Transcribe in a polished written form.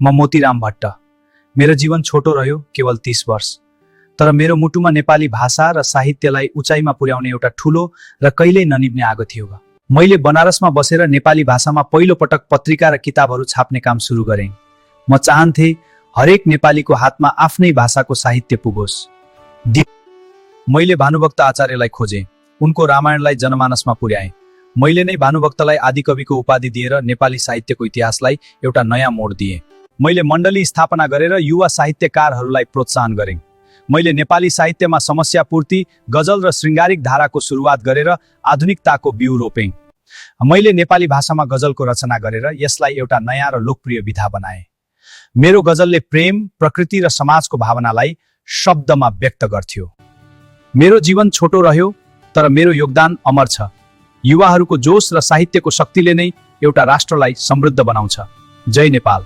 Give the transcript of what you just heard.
म मोतीराम भट्ट। मेरो जीवन छोटो रह्यो, केवल 30 वर्ष। तर मेरो मुटुमा नेपाली भाषा र साहित्यलाई उचाइमा पुर्याउने एउटा ठूलो र कहिल्यै ननिभ्ने आगो थियो। मैले बनारसमा बसेर नेपाली भाषामा पहिलो पटक पत्रिका र किताबहरू छाप्ने काम सुरु गरेँ। म चाहन्थे हरेक नेपालीको हातमा आफ्नै भाषाको साहित्य पुगोस्। मैले भानुभक्त आचार्यलाई खोजेँ, उनको रामायणलाई जनमानसमा पुर्याएँ। मैले नै भानुभक्तलाई आदिकविको उपाधि दिएर नेपाली साहित्यको इतिहासलाई एउटा नयाँ मोड दिएँ। मैले मण्डली स्थापना गरेर युवा साहित्यकारहरूलाई प्रोत्साहन गरेँ। मैले नेपाली साहित्यमा समस्या पूर्ति, गजल र श्रृङ्गारिक धाराको सुरुवात गरेर आधुनिकताको बिउ रोपेँ। मैले नेपाली भाषामा गजलको रचना गरेर यसलाई एउटा नयाँ र लोकप्रिय विधा बनाएँ। मेरो गजलले प्रेम, प्रकृति र समाजको भावनालाई शब्दमा व्यक्त गर्थ्यो। मेरो जीवन छोटो रह्यो, तर मेरो योगदान अमर छ। युवाहरूको जोश र साहित्यको शक्तिले नै एउटा राष्ट्रलाई समृद्ध बनाउँछ। जय नेपाल।